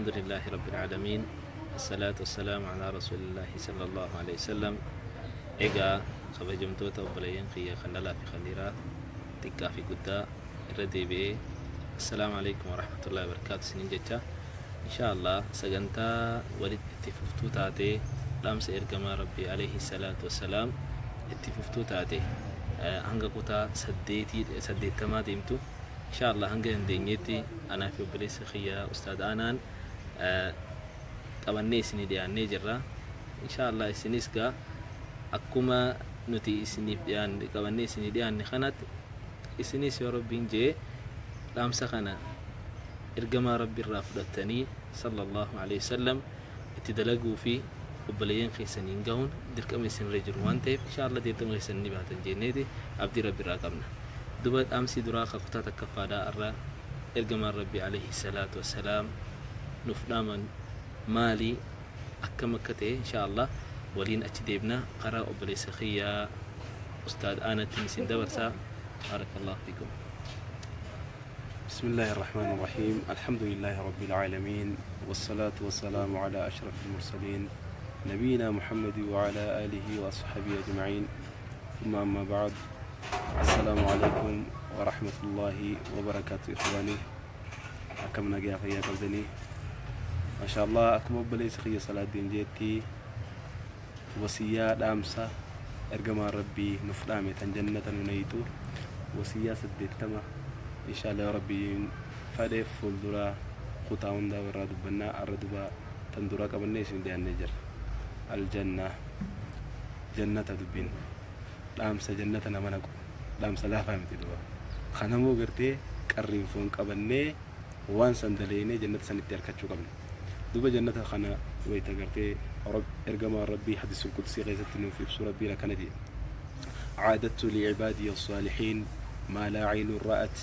الحمد لله رب العالمين، الصلاة والسلام على رسول الله صلى الله عليه وسلم. Egaa kabajamtoota obboleeyyan kiyya kan dhalaa fi kan dhiiraa, xiqqaa fi guddaa, irra deebi'ee assalaamu alaikum warahmatullahi wabarakaatu isiniin jecha. Insha Allah sagantaa walitti itti fuftuu taatee, dhaamsa ergamaa Rabbii alayhi salaatu wassalaam itti fuftuu taate, hanga kutaa saddeetii 80 deemtu, insha Allah hanga dandeenyetti anaa fi obboleessa kiyya Ustaad Aanaan qabannee isinii dhiyaannee jirra. Insha Allah isinis gaa akkuma nuti isiniif dhiyaanne, qabannee isinii dhiyaanne kanatti, isinis yoo Rabbiin jee dhaamsa kana ergamaa Rabbi irraa fudhattanii sallallahu alaihi wasallam itti dalaguu fi obboleeyyan keessaniin gahuun dirqama isinirra jiru waan ta'eef, insha Allah dirqama keessan ni baatan jenneeti abdii Rabbi irraa qabna. Duba dhaamsi duraa ka kutaa takkaffaadhaa irra ergamaan Rabbi alayhi salaatu wassalaam nuuf dhaaman maali, akkam akka ta'e, insha Allah waliin achi deebna. Karaa obboleessa kiyyaa Ustaad Aanattiin isin dabarsaa. Baarakallahu fiikum. بسم الله الرحمن الرحيم، الحمد لله رب العالمين، والصلاة والسلام على أشرف المرسلين نبينا محمد وعلى آله وأصحابه أجمعين، ثم أما بعد، السلام عليكم ورحمة الله وبركاته. إخواني، akkam nagaa fayyaa qabdanii? ما شاء الله. Akkuma obboleessa kiyya Salaaddiin jeetti, wasiyyaa dhaamsa ergamaan Rabbii nuuf dhaame tan jannata nu nayitu, wasiyyaa 80, inshallah Rabbiin fadheef fuuldura kutaa hundaa irraa dubbannaa. Arra duba tan dura qabannee isin dhiyaannee jira. Aljanna, jannata, dubbiin dhaamsa jannata nama naqu dhaamsa laafaa miti. Duba kanamoo gartee qarriinfoon qabannee waan san daleynee jannata sanitti harkachuu qabna. Duba jannata kana wayta gartee ergamaan Rabbii hadisul qudsii keessatti nuuf ibsu, Rabbiin akkana jedhe: أعددت لعبادي الصالحين ما لا عين رأت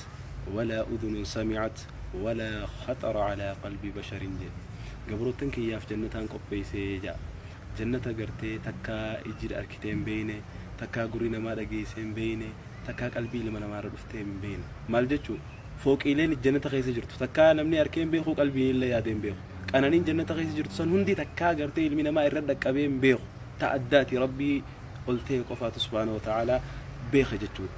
ولا أذن سمعت ولا خطر على قلب بشر. جe gabroottan kiyyaaf jannataan qopheessee jaa. Jannata gartee takkaa ijji arkitee hin beeyne, takkaa gurri namaa dhageessee hin beeyne, takkaa qalbii ilma namaarra dhuftee hin beeyne. Maal jechuun? Fooqiileen jannata keessa jirtu takkaa namni arkee hin beeku, qalbiin illee yaadee hin beeku. Qananiin jannata keessa jirtu san hundi takkaa gartee ilmi namaa irra dhaqqabee hin beeku. Ta addaati, Rabbii ol ta'e qofaatu subhaana wa ta'aalaa beeka jechuudha.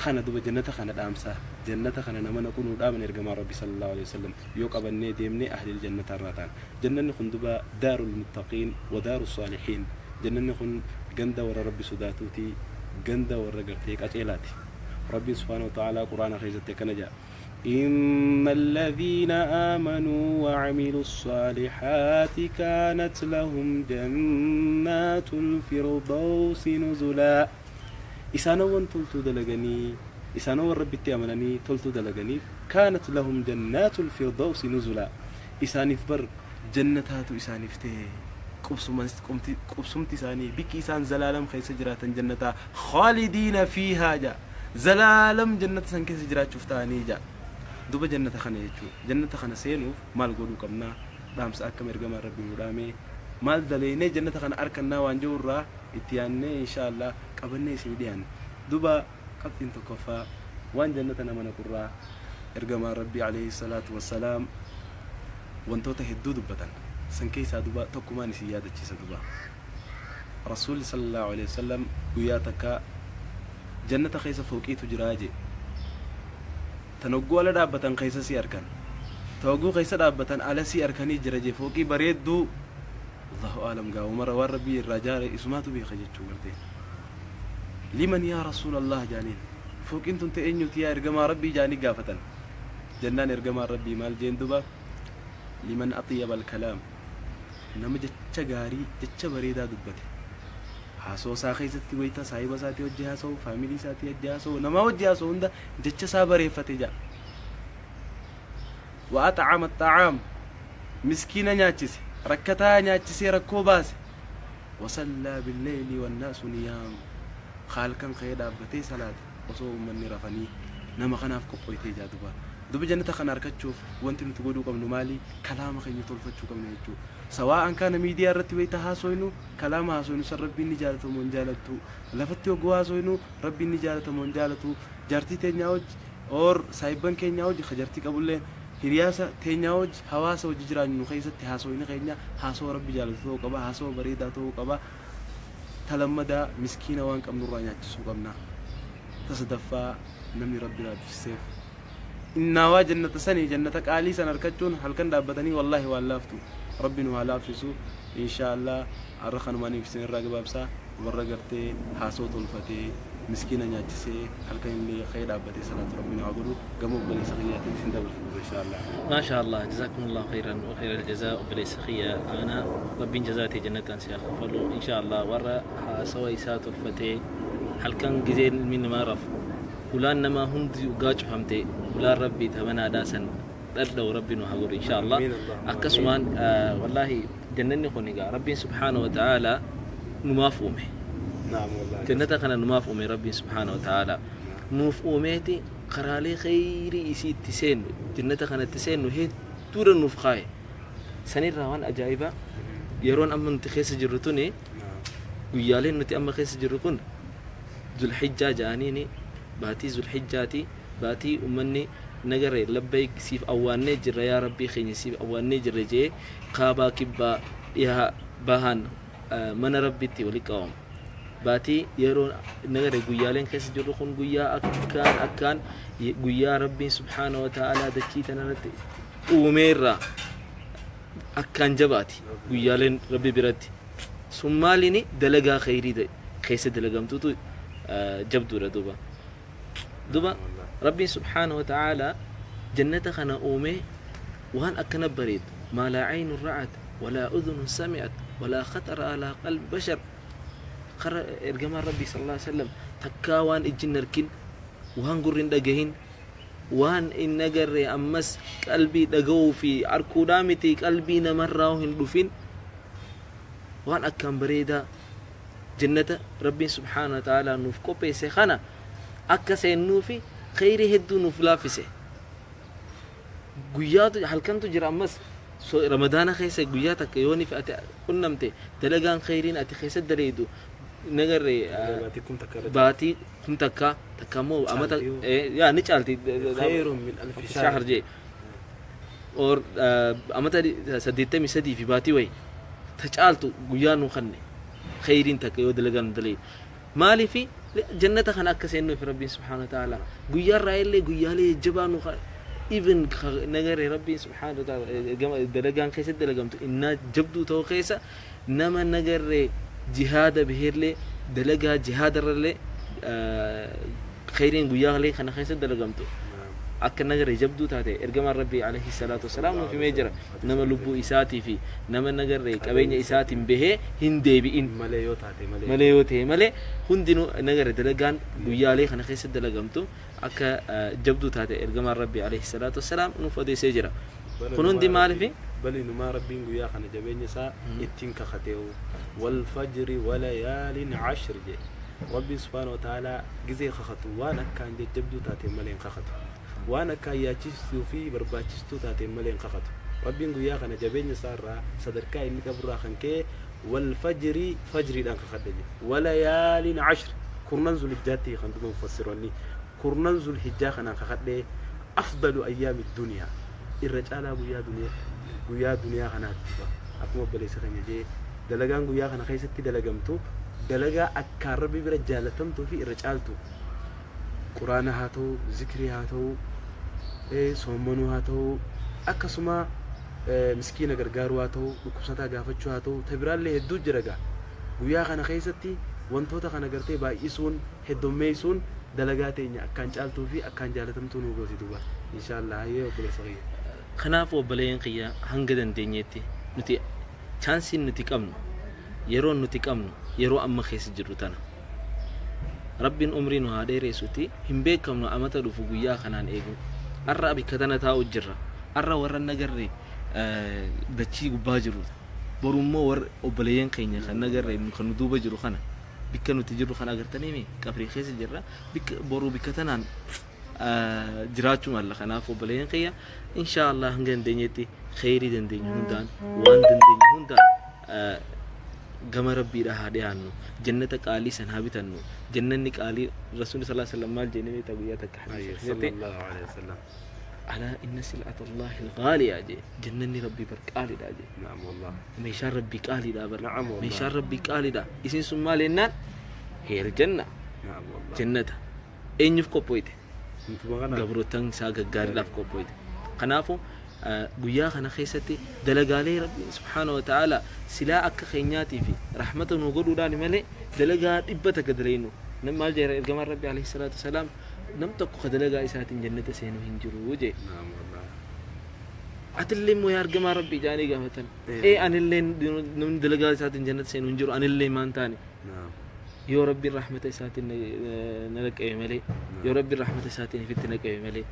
Kana duba jannata kana, dhaamsa jannata kana nama naquu nuu dhaaman ergamaa Rabbi sallallahu alaihi wasallam, yoo qabannee deemnee ahlil jannata irraa ta'an. Jannanni kun duba daarul muttaqiin wa daaru saalihiin. Jannanni kun ganda warra Rabbi sodaatuuti, ganda warra gartee qaceelaati. Rabbiin subhaana wa ta'aalaa Quraana keessatti akkana jedha: إن الذين آمنوا وعملوا الصالحات كانت لهم جنات الفردوس نزلا. Isaanowwan toltuu dalaganii, isaanowwan Rabbitti amananii toltuu dalaganiif، كانت لهم جنات الفردوس نزلا. Isaaniif bar jannataatu isaaniif ta'e qubsumti isaanii, bikki isaan zalaalam keessa jiraatan jannataa. خالدين فيها ja, zalaalam jannata san keessa jiraachuuf ta'anii ja. Duba jannata kana jechuu, jannata kana seenuuf maal godhuu qabnaa? Dhaamsa akkam ergamaan Rabbi nu dhaamee, maal daleynee jannata kana arkannaa waan jiru irraa itti yaannee insha Allah qabannee isin dhiyaanne. Duba qabxiin tokkoffaa waan jannata nama naqurraa, ergamaan Rabbii alayhi salaatu wassalaam wantoota hedduu dubbatan san keessaa duba tokkumaan isin yaadachiisa. Duba Rasuulli sallallahu alayhi wasallam guyyaa takka jannata keessa fooqiitu jiraa jee. Tan hogguu ala dhaabbatan keessa si arkan, ta hogguu keessa dhaabbatan ala si arkanii jira jee. Fooqii bareedduu, Allahu aalam gaa, umara waan Rabbii irraa jaare isumaatu beeka jechuu gartee. لمن يا رسول الله jaaniin. Fooqiin tun ta'e eenyuti yaa ergamaa Rabbii jaanii gaafatan. Jennaan ergamaan Rabbii maal jeen duba? لمن أطيب الكلام. Nama jecha gaarii, jecha bareedaa dubbate. Haasoo isaa keessatti wayita saahiba isaatii hojii haasa'u, faamilii isaatii hojii haasa'u, namaa hojii haasa'u hunda jecha isaa bareeffate jedha. وأطعم الطعام. Miskiina nyaachise, rakkataa nyaachisee rakkoo baase. وصلى بالليل والناس نيام. Halkan ka'ee dhaabbatee salaate osoo uummanni rafanii. Nama kanaaf qophooytee jaa. Duba duba jannata kana argachuuf wanti nuti godhuu qabnu maali? Kalaama keenya tolfachuu qabna jechuudha. Sawaa'an kana miidiyaa irratti wayita haasoynu, kalaama haasoynu san Rabbiin ni jaalatamu hin jaalattu? Lafatti hogguu haasoynu Rabbiin ni jaalatamu hin jaalatu? Jaartii teenyaa hojii or saayibban keenyaa hojii ka jartii qabullee Hiriyaasa teenyaa wajji, hawaasa wajji jiraannu keessatti haasawni keenya haasawa Rabbi jaalatu ta'uu qaba, haasawa bareedaa ta'uu qaba. Ta lammadaa miskiina waan qabnurraa nyaachisuu qabna. Ta sadaffaa namni Rabbi laaffiseef. Innaawaa jannata sanii, jannata qaalii san arkachuun halkan dhaabbatanii wallaahi waan laaftu. Rabbi nu haa laaffisu. Inshaa Allah har'a kanumaan isin irraa gabaabsaa. Warra gartee haasoo tolfatee miskiina nyaachisee halkan illee ka'ee dhaabbatee salaatu Rabbi nu haa godhu. Gama obboleessa kiyyaatiin isin dabarsa duuba inshaa Allah. ما شاء الله، جزاكم الله خيرا وخير الجزاء. Obboleessa kiyya ana Rabbiin jazaatee jannataan si haa kaffalu إن شاء الله. Warra haasawa isaa tolfatee halkan gizeen ilmi namaa rafu, hulaan namaa hundi ugaa cufamte, hulaan Rabbii tabanaadhaa san dhadha'u Rabbi nu haa godhu إن شاء الله. Amiin, Allahumma. Akkasumaan wallaahi jannanni kun egaa Rabbiin سبحانه وتعالى numaaf uume. Naam wallaahi. Jannata kana numaaf uume Rabbiin سبحانه وتعالى. Nuuf uumeeti karaalee khayrii isii itti seennu, jannata kana itti seennu hedduudha nuuf kaaye. Sanirraa waan ajaa'ibaa yeroon amma nuti keessa jirru tuni, guyyaaleen nuti amma keessa jirru kun Zulhijjaa ja'aniini, baatii Zulhijjaati, baatii ummanni nagare "Labbayk, siif awwaannee jirra, yaa Rabbii keenya, siif awwaannee jirra" jee kaabaa, kibbaa, dhihaa, bahan mana Rabbitti wali qabamu. Baatii yeroo nagare guyyaaleen keessa jirru kun guyyaa akkaan akkaan guyyaa Rabbiin سبحانه وتعالى dachii tanarratti uumeerraa akkaan jabaati guyyaaleen Rabbi biratti sun. Maaliini? Dalagaa khayrii keessa dalagamtutu jabduudha. Duuba Rabbiin سبحانه وتعالى jannata kana uumee waan akkana bareedu ما لا عين رأت ولا أذن سمعت ولا خطر على قلب بشر. Kara ergamaan Rabbii صلى الله عليه وسلم takkaa waan ijji hin arkin, waan gurri hin dhagahin, waan hin agarre, ammas qalbii dhaga'uu fi arkuudhaa miti, qalbii namarraa hin dhufin, waan akkaan bareedaa jannata Rabbiin سبحانه وتعالى nuuf qopheesse kana akka seennuufi khayrii hedduu nuuf laaffise. Guyyaatu halkantu jira. Ammas Ramadaana keessa guyyaa takka yoonif ati qunnamte, dalagaan khayriin ati keessa daleeydu nagarre Baatii kum takka irra baatii kum takka takka immoo amata Caalti yoo. Yaa ni caalti. خير من ألف شهر شهر. Jee or amata 83 fi baatii wayi ta caaltu guyyaa nu kanne khayriin takka yoo dalagaan nu dalayi. Maaliifi? Jannata kana akka seennuuf Rabbiin سبحانه وتعالى guyyaa irraa illee guyyaalee jajjabaa nu even nagare Rabbiin سبحانه وتعالى dalagaan keessatti dalagamtu innaa jabduu ta'uu keessa nama nagarre jihaada biheerlee dalagaa jihaada irrallee khayriin guyyaalee kana keessatti dalagamtu akka nagare jabduu taate ergamaan Rabbii عليه الصلاة والسلام nuuf himee jira. Nama lubbuu isaatii fi nama nagarre qabeenya isaatiin bahee hin deebi'in malee yoo taate malee. Malee yoo ta'e malee hundinuu nagare dalagaan guyyaalee kana keessatti dalagamtu akka jabduu taate ergamaan Rabbii عليه الصلاة والسلام nuuf odeessee jira. Kun hundi maalifi? Bali numaa Rabbiin guyyaa kana jabeenya isaa ittiin kakateewu. "والفجر وليال عشر" jee Rabbiin سبحانه وتعالى gizee kakatu waan akkaan jajjabduu taateen malee hin kakatu, waan akkaan yaachistuu fi barbaachistuu taateen malee hin kakatu. Rabbiin guyyaa kana jabeenya isaa irraa, sadarkaa inni qaburraa kan ka'e "والفجر" fajriidhaan kakadhe jedhe. "وليال عشر" kurnan Zulhijjaatti kan duba mufassiroonni kurnan Zulhijjaa kanaan kakadhe. أفضل أيام الدنيا, irra caalaa guyyaa duniyaa, guyyaa duniyaa kanaatti. Akkuma obboleessa keenya jee, dalagaan guyyaa kana keessatti dalagamtu dalagaa akkaan Rabbi bira jaalatamtuu fi irra caaltu, Quraana haa ta'u, zikrii haa ta'u, soommanuu haa ta'u, akkasuma miskiina gargaaruu haa ta'u, dhukkubsataa gaafachuu haa ta'u, tabiraallee hedduu jira gaa. Guyyaa kana keessatti wantoota kana gartee baay'isuun, heddummeessuun dalagaa teenya akkaan caaltuu fi akkaan jaalatamtuu nu gooti duuba إن شاء الله. Hayyee obboleessa kiyya. Kanaaf obboleeyyan kiyya, hanga dandeenyetti nuti chaansiin nuti qabnu, yeroon nuti qabnu, yeroo amma keessa jirru tana. Rabbiin umrii nu haa dheeressuti, hin beekamnu amata dhufu guyyaa kanaan eegu. Har'a bikka tana taa'u jirra. Har'a warra nagarre dachii gubbaa jiru, borummoo warra obboleeyyan keenya kan nagarre kan nu duuba jiru kana, bikka nuti jirru kana agartanii qabrii keessa jirra, bikka boruu bikka tanaan jiraachuu malla. Kanaaf obboleeyyan kiyya, إن شاء الله hanga dandeenyetti kheyrii dandeenyu hundaan, waan dandeenyu hundaan gama Rabbiidha haa dhiyaannu, jannata qaalii san haa bitannu. Jannanni qaalii Rasuulli صلى الله عليه وسلم maal jennee beektaa? Guyyaa takka hadiisa صلى keessatti الله عليه وسلم. Alaa inna sil'ata Allaahi al-ghaaliya jee, jannanni Rabbii bar qaaliidha jee. Na'am wallah. Meeshaan Rabbii qaaliidha bar. Na'am wallah. Meeshaan Rabbii qaaliidha. Isiin sun maal jennaan? Heer janna. Na'am wallah. Jannata. Eenyuuf qophooyte? Nutuma kana. Gabroottan isaa gaggaariidhaaf qophooyte. Kanaafuu guyyaa kana keessatti dalagaalee Rabbiin subhaanahu wa ta'ala silaa akka keenyaatii fi rahmata nu godhuudhaan malee dalagaa 100 dalaynu. Nam maal jedha ergamaan Rabbii alayhi salaatu wasalaam, nam tokko ka dalagaa isaatiin jannata seenu hin jiru jee. Naam wallah. Atillee immoo yaa ergamaa Rabbii jaanii gaafatan. Ee anillee namni dalagaa isaatiin jannata seenu hin jiru, anillee maan taane. Naam. Yoo Rabbiin rahmata isaatiin na dhaqqabe malee, yoo Rabbiin rahmata isaatiin ifitti na qabe malee,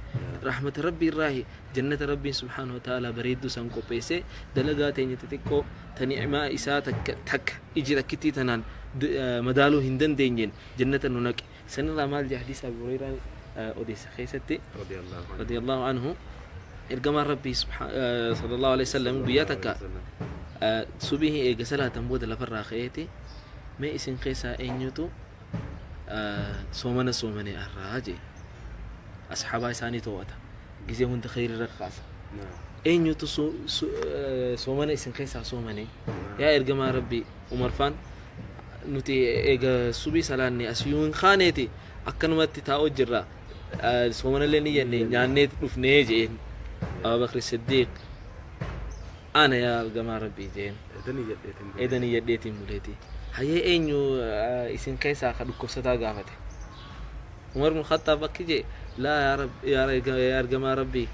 rahmata Rabbii irraahi jannata Rabbiin subhaanahu wa ta'ala bareedduu san qopheessee dalagaa teenya xixiqqoo ta ni'maa isaa takka takka iji takkittii tanaan madaaluu hin dandeenyeen jannata nu naqe. Sanirraa maal jedha hadiisa Abu Hurayraan odeessa keessatti Radiyallahu anhu. Radiyallahu anhu, ergamaan Rabbii sallallahu alaihi wasallam guyyaa takka subihii eega salaatan booda lafarraa ka'eeti, mee isin keessaa eenyutu soomana soomane arraa jee. Asxaabaa isaanii to'ata, gizee hunda kheyri irra kaasa. Naam. Eenyutu soomana isin keessaa soomane yaa ergamaa Rabbii? Umar faan nuti eega subii salaanne asiyuu hin kaaneeti akkanumatti taa'u jirra, soomanallee ni jenne nyaannee dhufnee jeen. Abubakr Siddiiq ana yaa ergamaa Rabbii jeen. Edani jedheetiin bulee. Edani jedheetiin buleeti. Hayyee, eenyu isin keessaa ka dhukkubsataa gaafate? Umar bin Khattaab akki jee, laa yaa Rabbi, yaa ergamaa Rabbii,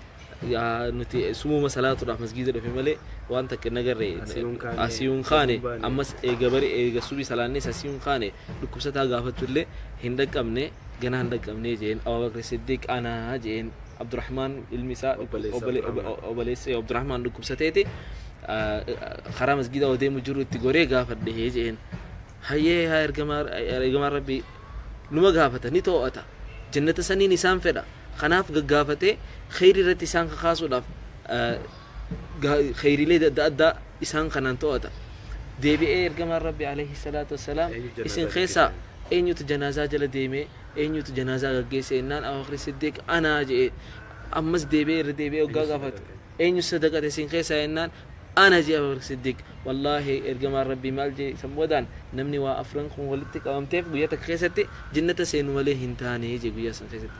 yaa nuti sumuma salaatuudhaaf masgiida dhufe malee waan takka hin agarre. Asiyuun kaane, asiyuun kaane, aduun baane. Ammas eega bari eega subii salaannes asiyuun kaane, dhukkubsataa gaafachullee hin dhaqqabne, ganaa hin dhaqqabne jeen. Abubakr Siddiq anaa jeen. Abdurrahmaan ilmi isaa Obboleessa Abdurrahmaan. Obboleessa Abdurrahmaan dhukkubsateeti karaa masgiida deemu jiru itti goree gaafadhe jeen. Hayyee yaa ergamaa Rabbii, numa gaafata, ni to'ata, jannata saniin isaan fedha, kanaaf gaggaafatee kheyri irratti isaan kakaasuudhaaf kheyriilee adda addaa isaan kanaan to'ata. Deebi'ee ergamaan Rabbi alayhi salaatu wassalaam Eenyu janaazaa isin keessaa eenyutu janaazaa jala deemee, eenyutu janaazaa gaggeesse jennaan, Abubakr Siddiq anaa je'e. Ammas deebi'ee irra deebi'ee hoggaa Eenyu gaafatu sadaqate? Eenyu sadaqate isin keessaa jennaan, ana je'e Abubakr Siddiq. Wallaahi ergamaan Rabbii maal je'e san boodaan? Namni waa afran kun walitti qabamteef guyyaa takka keessatti jannata seenu malee hin taane je'e guyyaa san keessatti.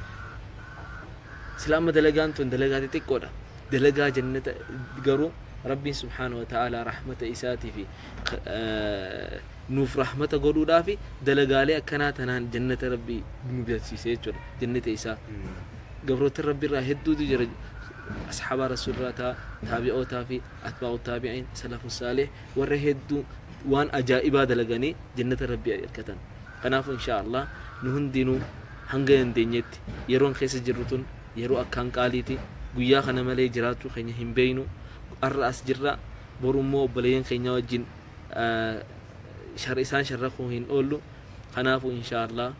Sila amma dalagaan tun dalagaa xixiqqoodha, dalagaa jannata garuu Rabbiin subhaanahu wa ta'ala rahmata isaatii fi nuuf rahmata godhuudhaafi dalagaalee akkanaa tanaan jannata Rabbii nu galchiise jechuudha, jannata isaa. Gabroota Rabbi irraa hedduutu jira, asxaabaa rasuulirraa taa taabi'ootaa fi atbaa'u taabi'iin, salafu saalih, warra hedduu waan ajaa'ibaa dalaganii jannata Rabbii argatan. Kanaafuu inshaa Allah nu hundinuu hanga dandeenyetti, yeroon keessa jirru tun yeroo akkaan qaaliiti. Guyyaa kana malee jiraachuu keenya hin beeynu. Har'a as jirra, boru immoo obboleeyyan keenya wajjin isaan sharrakuu hin oollu. Kanaafuu inshaa Allah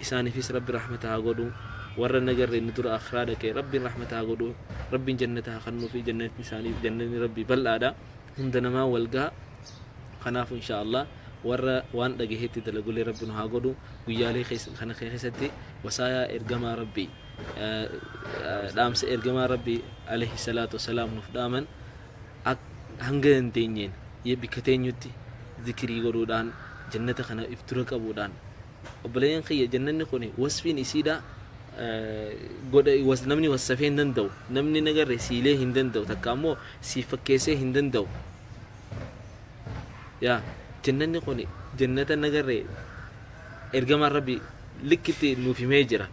isaaniifis Rabbi rahmata haa godhu. Warra nagarre nu dura akhiraa dhaqe Rabbiin rahmata haa godhu, Rabbiin jannata haa kennuu fi jannatni isaanii, jannatni Rabbii bal'aadha, hunda namaa wal gaha. Kanaafuu inshaa Allah warra waan dhagaheetti dalagulee Rabbi nu haa godhu. Guyyaalee kana keessatti wasaayaa ergamaa Rabbii, dhaamsa ergamaa Rabbii alayhi salaatu wasalaam nuuf dhaaman hanga dandeenyeen bikka teenyutti zikirii godhuudhaan, jannata kana if dura qabuudhaan. Obboleeyyan kiyya, jannanni kun wasfiin isiidha godha namni wassafee hin danda'u, namni nagarre siilee hin danda'u, takka ammoo siif fakkeessee hin danda'u. Yaa jannanni kun jannata nagarre ergamaan Rabbi likkitti nuuf himee jira,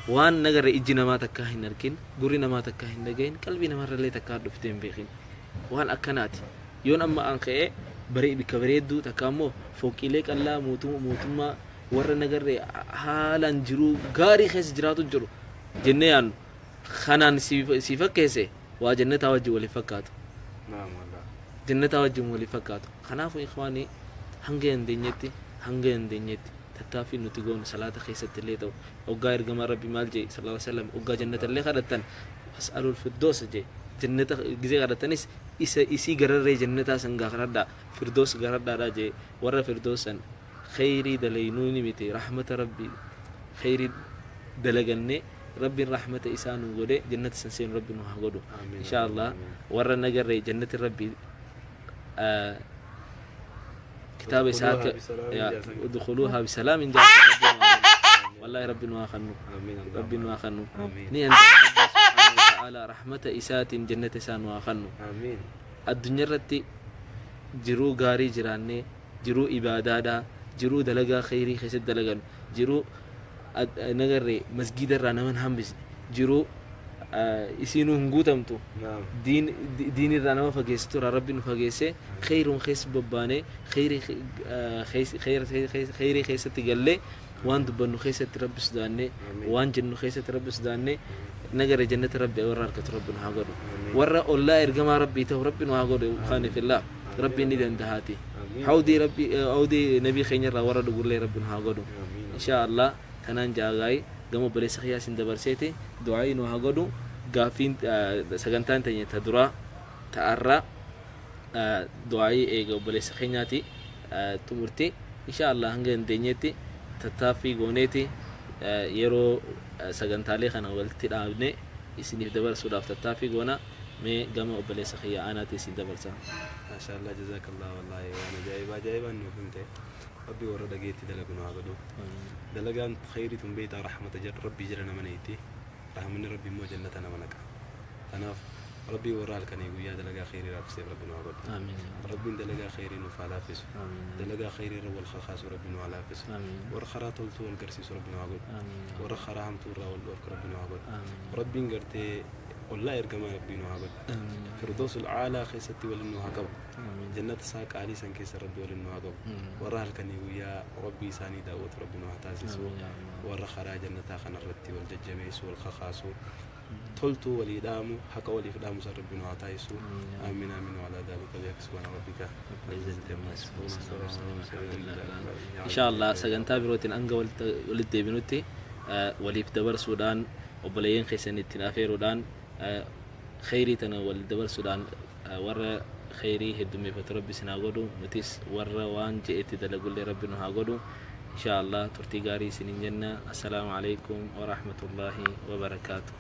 waan nagarre ijji namaa takkaa hin argin, gurri namaa takkaa hin dhagahin, qalbii namaarrallee takkaa dhuftee hin beekin. Waan akkanaati. Yoon amma an ka'ee bare bikka bareedduu takka ammoo fooqiilee qallaa mootummaa warra nagarre haalaan jiruu gaarii keessa jiraatu jiru jennee yaannu kanaan si fakkeesse, waa jannataa wajjin waliif fakkaatu. Naam wallah. Jannataa wajjin waliif fakkaatu. Kanaafuu ikhwaanii, hanga dandeenyetti tattaaffii nuti goonu salaata keessatti illee ta'u, hoggaa ergamaa Rabbi maal jee sallallahu alaihi wasallam? Hoggaa jannata illee kadhattan, fas'alul firdoos jee. Jannata gizee kadhattanis isa isii gararree jannataa san gaa kadhadhaa, firdoos garadhaadha jee. Warra firdoos san kheyrii dalaynuu ni miti, rahmata Rabbii kheyrii dalagannee. Rabbiin rahmata isaa nu godhe jannata san seenu Rabbi nu haa godhu. Insha Allah warra nagarree jannati Rabbi kitaaba isaa harka udkhuluuhaa bisalaamin jaasan. Wallahi Rabbi nu haa kennu, Rabbi nu haa kennu. Ni Rabbi subhaanahu wa ta'ala rahmata isaatiin jannata isaa nu haa kennu. Addunyaa irratti jiruu gaarii jiraannee, jiruu ibaadaadhaa, jiruu dalagaa kheyrii keessatti dalagan, jiruu nagarree masgiida irraa nama hin hambisne, jiruu isiinuu hin guutamtu, diin irraa nama fageessitu irraa Rabbi nu fageesse, kheyruun keessa bobbaanee kheyrii keessatti gallee, waan dubbannu keessatti Rabbi sodaannee, waan jennu keessatti Rabbi sodaannee, nagare jannata Rabbi warra argatu Rabbi nu haa godhu. Warra ollaa ergamaa Rabbii ta'u Rabbi nu haa godhu. Kaanifillah Rabbi ni dandahaati. Hawdii Rabbi, hawdii nabii keenya irraa warra dhugullee Rabbi nu haa godhu. Insha Allah tanaan jaagaay gama obboleessa kiyyaa isin dabarseeti du'aa'ii nu haa godhu. Gaaffiin sagantaan teenya ta duraa ta'arraa du'aa'ii eega obboleessa keenyaati xumurti. Insha Allah hanga dandeenyetti tattaaffii gooneeti yeroo sagantaalee kana walitti dhaabne isiniif dabarsuudhaaf tattaaffii goona. Mee gama obboleessa kiyya aanaatti isin dabarsa. Maashaallah, jazakallah. Wallahi waan ajaa'ibaa ajaa'ibaan nuuf himte. Rabbi warra dhageetti dalagu nu haa godhu. Dalagaan khayrii tun beeytaa rahmata Rabbii jala nama neeyti. Rahmanni Rabbi immoo jannata nama naqa. Kanaaf Rabbii warra halkanii guyyaa dalagaa khayrii raabsiseef Rabbi nu haa godhu. Rabbiin dalagaa khayrii nuuf haa laaffisu. Dalagaa khayrii irra wal kakaasu Rabbi nu haa laaffisu. Warra karaa toltuu wal garsiisu Rabbi nu haa godhu. Warra karaa hamtuu irraa wal dhorku Rabbi nu haa godhu. Rabbiin gartee ollaa ergamaa Rabbii nu haa godhu. Firdoosul aalaa keessatti waliin nu haa qabu. Jannata isaa qaalii san keessa Rabbi waliin nu haa qabu. Warra halkanii guyyaa Rabbii isaanii daawwatu Rabbi nu haa taasisu. Warra karaa jannataa kanarratti wal jajjabeessu, wal kakaasu, toltuu walii dhaamu, haqa waliif dhaamu san Rabbi nu haa taasisu. Amiin amiin. Waalaa daalika bi'ak subhaana rabbika. Insha Allah sagantaa birootiin hanga walitti deebinutti waliif dabarsuudhaan, obboleeyyan keessan ittiin afeeruudhaan, kheyrii tana wal dabarsuudhaan warra kheyrii heddummeeffatu Rabbi isin haa godhu. Nutis warra waan je'etti dalagullee Rabbi nu haa godhu. Insha Allah turtii gaarii isinin jenna. Assalaamu alaikum warahmatullaahi wabarakaatu.